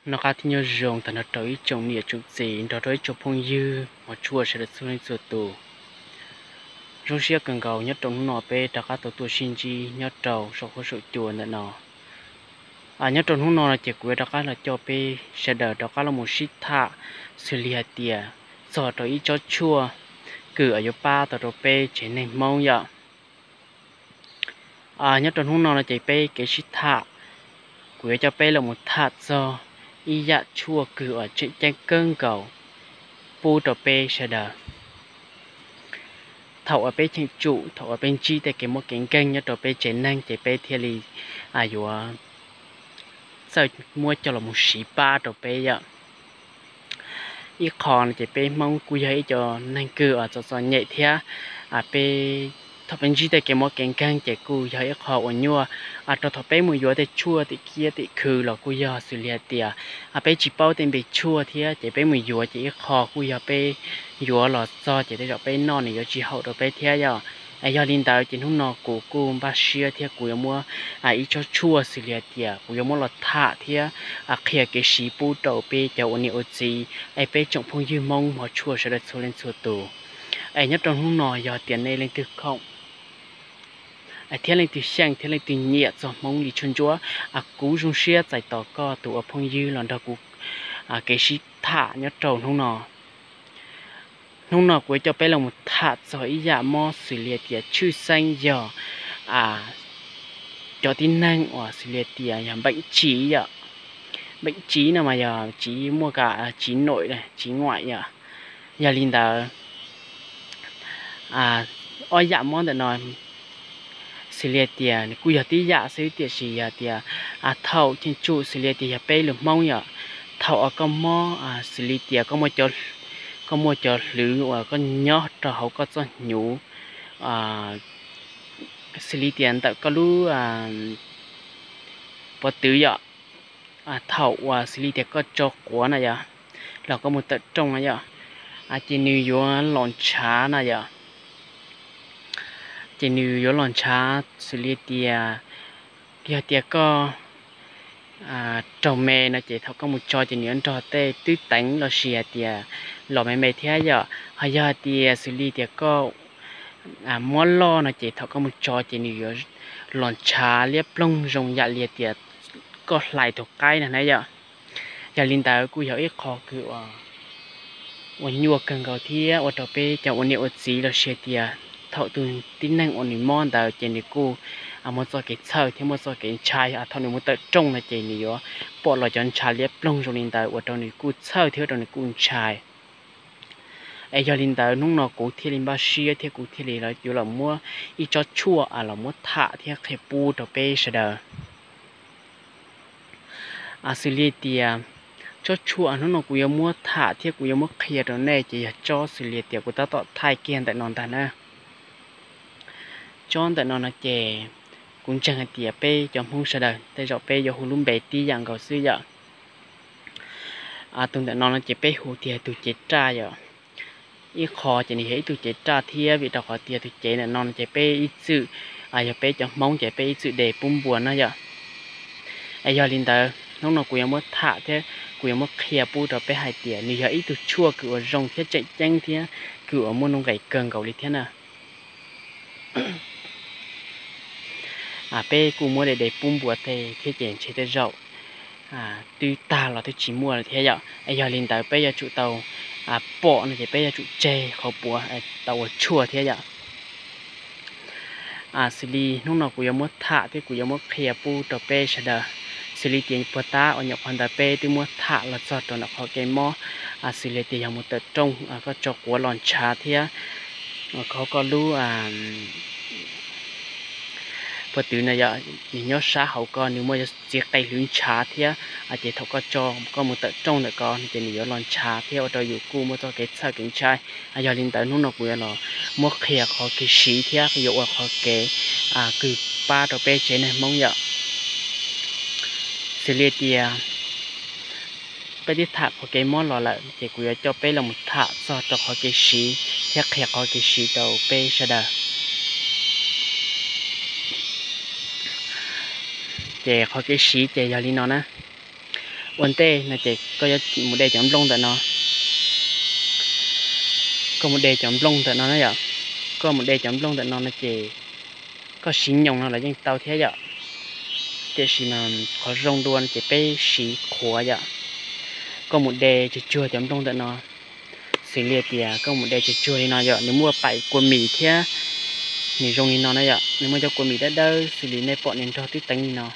Noj qab thiab nyob zoo tag nrho rau ib tsoom niam tsoom txiv nrog rau ib tsoom phooj ywg hmov tshua sawv daws txhua leej txhua tus. Zoo siab kawg nkaus nyob rau hnub no peb rov qab tau tuaj sib ntsib nyob rau saum huab saum cua ntawm no. Nyob rau hnub no no ces kuv yuav rov qab los coj peb sawv daws rov qab los mus sib tham xws li hais tias txog rau ib tsob tshuaj kws uas yuav pab tau rau peb tsev neeg Hmoob yom. Nyob rau hnub no no ces peb kev sib tham, kuv yuav coj peb los mus tham txog ib yam tshuaj kws uas tseem ceeb kawg nkaus pub rau peb sawv daws. Thaum uas peb cheem tsum, thaum uas peb ntsib tej kev mob kev nkeeg nyob rau peb tsev neeg ces peb thiaj li yuav txawj muab coj los mus siv pab rau peb yom. Ib qho no ces peb Hmoob kuj yog ib co neeg kws uas txom txom nyem thiab peb thaum peb ntsib tej kev mob kev nkeeg ces kuj yog ib qho uas nyuaj rau thaum peb mus yuav tej tshuaj tim kiab tim khw los kuj yog xws li hais tias peb tsis paub tej npe tshuaj thiab ces peb mus yuav ces ib qho kuj yog peb yuav los txog ces tej zaum peb noj nws yuav tsis haum rau peb thiab yom. Yog li ntawd ces hnub no kuv kuj npaj siab thiab kuv yuav muab ib tsob tshuaj xws li hais tias kuv yuav muab los tham thiab qhia kev siv pub rau peb cov ua niam ua txiv es peb tsoom phooj ywg Hmoob hmov tshua sawv daws txhua leej txhua tus. Es nyob rau hnub no yog tias nej leej twg khoom thiab leej twg xyeej thiab leej twg nyiam txog Hmoob li tshuaj ntsuab, kuv zoo siab txais tos koj tus ua phooj ywg los nrog kuv kev sib tham nyob rau hnub no. Hnub no kuv yuav coj peb los mus tham txog ib yam mob xws li tias tshwj xeeb yog cov tib neeg uas xws li tias yog npeem tsiv yom. Npeem tsiv no mas yog tsis muaj ka tsis noim tsis nguaim yom. Yog li ntawd ob yam mob ntawm no xws li tias nws kuj yog tib yam xwb tiam sis yog tias thaum cheem tsum xws li tias yog peb lus Hmoob yom, thaum uas koj mob xws li tias koj muaj cov hlwv uas koj nyob rau hauv koj txoj hnyuv xws li tias ntawm koj lub pob tw yom, thaum uas xws li tias koj tso quav na yom, los koj mus tawm rooj na yom, ces nws yuav los ntshav na yom. Ces nws yuav los ntshav xws li tias yog tias koj raug me no ces thaum koj mus tso ces nws yuav nrog tej twb teev los sis hais tias los me me thiab yom. Ho yog hais tias xws li tias koj muab loj no ces thaum koj mus tso ces nws yuav los ntshav liab ploog zoo yam li tias koj hlais tus qaib no na yom. Yog li ntawd kuj yog ib qho kws uas nyuaj kawg nkaus thiab ua rau peb cov ua niam ua txiv los sis tias thaum tus tib neeg uas nws mob ntawd ces nws kuj muaj txoj kev txhawj thiab muaj txoj kev ntshai. Thaum nws mus tawm rooj no ces nws yuav pom los cov ntshav liab ploog zoo li ntawd ua rau nws kuj txhawj thiab ua rau nws kuj ntshai. Es yog li ntawd hnub no kuv thiaj li npaj siab thiab kuv thiaj li yuav los muab ib tsob tshuaj los muab tham thiab qhia pub rau peb sawv daws. Xws li tias tsob tshuaj hnub no kuv yuav muab tham thiab kuv yuav muab qhia rau nej ces yog tsob xws li tias kuv tab tom thaij kiag ntawm no ntag na. Tsob ntawm no no ces kuv ntseeg hais tias peb cov Hmoob sawv daws tej zaum peb yuav hu lub npe tib yam nkaus xwb yom. Tus ntawm no no ces peb hu tias tus cev raj yom. Ib qho ces nws yog ib tug cev raj thiab vim rau qhov tias tus cev ntawm no no ces peb ib txwm, yog peb cov Hmoob ces peb ib txwm de pub npua no yom. Es yog li ntawd hnub no kuv yuav muab tham thiab kuv yuav muab qhia pub rau peb hais tias nws yog ib tug tshuaj kws uas zoo thiab tseem ceeb thiab kws uas muaj nuj nqis kawg nkaus li thiab na. Peb kuj muab de de pub npua tej thiab ces ntshe tej zaum twb tag los twb tsis muaj lawm thiab yom. Es yog li ntawd peb yuav tsum tau pom no ces peb yuav tsum tseg qhov puav tau ua tshuaj thiab yom. Xws li hnub no kuv yuav muab tham thiab kuv yuav muab qhia pub rau peb sawv daws. Xws li tias puag ta uas nyuam qhuav ntawd peb twb muab tham los txog rau ntawm qhov kev mob xws li tias yog mus tawm rooj koj tso quav los ntshav thiab koj lub pob tw no yog nws nyob sab hauv koj nws muaj txiv qe hlwv ntshav thiab ces thaum koj tso koj mus tawm rooj ntawm ko ces nws yuav los ntshav thiab ua rau yus kuj muaj txoj kev txhawj kev ntshai. Yog li ntawd hnub no kuv yuav los muab qhia qhov kev siv thiab yuav ua qhov kev kws pab rau peb tsev neeg Hmoob yom. Xws li tias peb twb tham qhov kev mob los lawm ces kuv yuav coj peb los mus tham txog rau qhov kev siv thiab qhia qhov kev siv rau peb sawv daws. Ces qhov kev siv ces yog li no na. Ua ntej no ces koj yuav mus de cov nplooj ntawm no. Koj mus de cov nplooj ntawm no na yom. Koj mus de cov nplooj ntawm no no ces koj siv nyoos no los yeej tau thiab yom. Tiam sis mas qhov zoo dua no ces peb siv qhuav yom. Koj mus de tsuag tsuag cov nplooj ntawm no, xws li tias koj mus de tsuag tsuag li no yom, nws muaj paim kua mis thiab nws zoo li no na yom, nws muaj cov kua mis dawb dawb xws li nej pom nws nrog twb teev li no.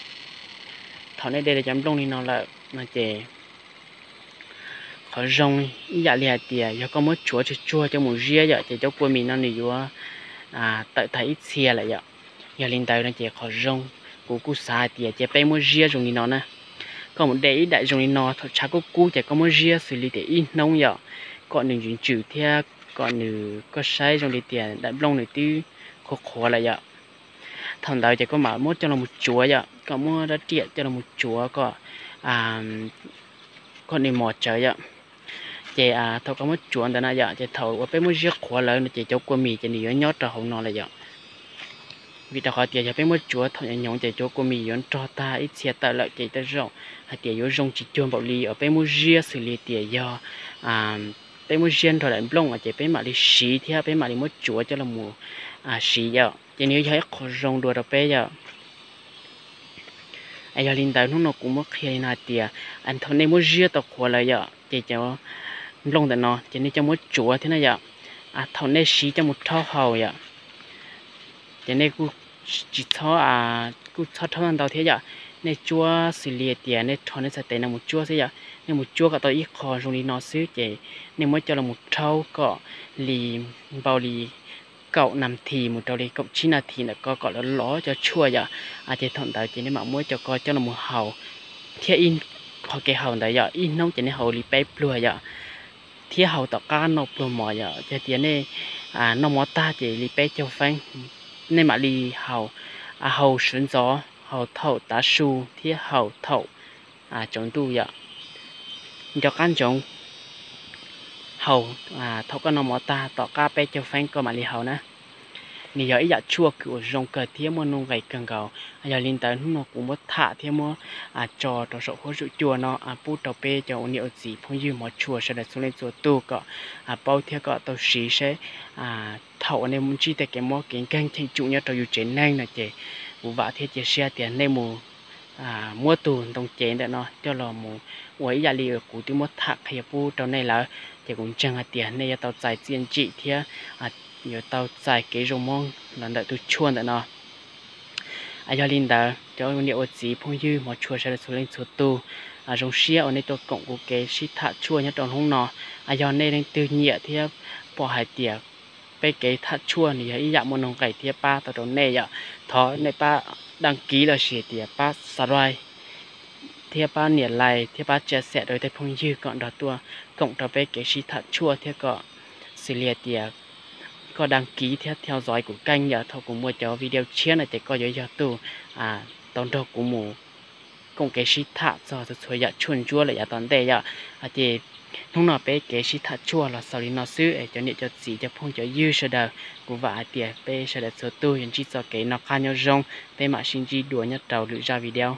Thaum nej de cov nplooj li no lawm no ces qhov zoo ib yam li hais tias yog koj muab tsuav tsuag tsuag coj mus ziab yom, ces cov kua mis no nws yuav tawm tag ib txhia lawm yom. Yog li ntawd no ces qhov zoo, kuv kuj xav hais tias cia peb muab ziab zoo li no na. Koj mus de ib daim zoo li no, thaum tshav kub kub ces koj muab ziab xws li tias ib hnub yom, kom nws ntsws ntsws thiab kom nws, koj saib zoo li tias daim nplooj nws twb qhuav qhuav lawm yom. Thaum ntawd ces koj mam muab coj los tsuav yom, koj muab rab riam coj los tsuav kom, kom nws mos tsawv yom. Ces thaum koj muab tsuav ntawd na yom, ces thaum uas peb muab ziab qhuav lawm no ces cov kua mis ces nws yuav nyob rau hauv no lawm yom. Vim rau qhov tias yog peb muab tsuav thaum nyoos nyoos ces cov kua mis yuav nrog tag ib txhia tawm lawm ces tej zaum hais tias yuav zoo tsis cuag npaum li uas peb muab ziab xws li tias yog peb muab ziab nrog daim nplooj ces peb mam li siv thiab peb mam li muab tsuav coj los siv yom, ces nws yuav yog ib qho zoo dua rau peb yom. Yog li ntawd hnub no kuv muab qhia li no hais tias thaum nej muab ziab tau qhuav lawm yom, ces cov nplooj ntawm no ces nej coj muab tsuav thiab na yom. Thaum nej siv coj mus rhaub haus yom, ces nej kuj tsis txhob, kuj txhob rhaub ntau thiab yom. Nej tsuab xws li tias nej rho nej txhais tes no mus tsuab xwb yom, nej mus tsuab kom tau ib qho zoo li no xwb ces nej muab coj los rhaub kom li npaum li kaum nas this mus rau li kaum tsib nas this ntawm ko kom lov lov cov tshuaj yom. Ces thaum ntawd ces nej mam muab cov ko coj los haus thiab ib qho kev haus ntawd yom, ib hnub ces nej haus li peb pluag yom, thiab haus tom qab noj pluag mov yom. Yog tias nej noj mov tag ces li peb caug feeb, nej mam li haus, haus sawv ntxov, haus thaum tav su thiab haus thaum tsaus ntuj yom. Nco qab ntsoov haus thaum koj noj mov tag tom qab peb caug feeb koj mam li haus na. Nws yog ib yam tshuaj kws uas zoo kawg thiab muaj nuj nqis kawg nkaus. Yog li ntawd hnub no kuv muab tham thiab muab tso rau saum huab saum cua no pub rau peb cov ua niam ua txiv phooj ywg hmov tshua sawv daws txhua leej txhua tug kom paub thiab kom tau siv seb thaum uas nej ntsib tej kev mob kev nkeeg cheem tsum nyob rau yus tsev neeg no ces kuv vam thiab cia siab tias nej mus muab tus ntoo cev ntawm no coj los mus ua ib yam li kuv twb muab tham qhia pub rau nej lawm, ces kuv ntseeg hais tias nej yuav tau txais txiaj ntsim thiab yuav tau txais kev zoo mog los ntawm tus tshuaj ntawm no. Yog li ntawd cov niam ua txiv phooj ywg hmov tshua sawv daws txhua leej txhua tug, zoo siab uas nej tuaj koom kuv kev sib tham tshuaj nyob rau hnub no. Yog nej leej twg nyiam thiab pom hais tias peb kev tham tshuaj nws yog ib yam muaj nuj nqis thiab pab tau rau nej yom, thov nej pab đăng ký los sis tias pab subscribe thiab pab nias like thiab pab share rau tej phooj ywg kom nrog tuaj koom rau peb kev sib tham tshuaj thiab kom xws li tias koj đăng ký thiab theo dõi kuv kênh yom, thaum kuv muaj cov video tshiab no ces koj yuav yog tus tau nrog kuv mus koom kev sib tham txog txhua txhua yam tshuaj ntsuab lawm yav tom ntej yom. Ces hnub no peb kev sib tham tshuaj los xaus li no xwb es cov niam cov txiv cov phooj cov ywg sawv daws, kuv vam hais tias peb sawv daws txhua tug yuav ntsib txoj kev noj qab nyob zoo, peb mam sib ntsib dua nyob rau lwm zaj video.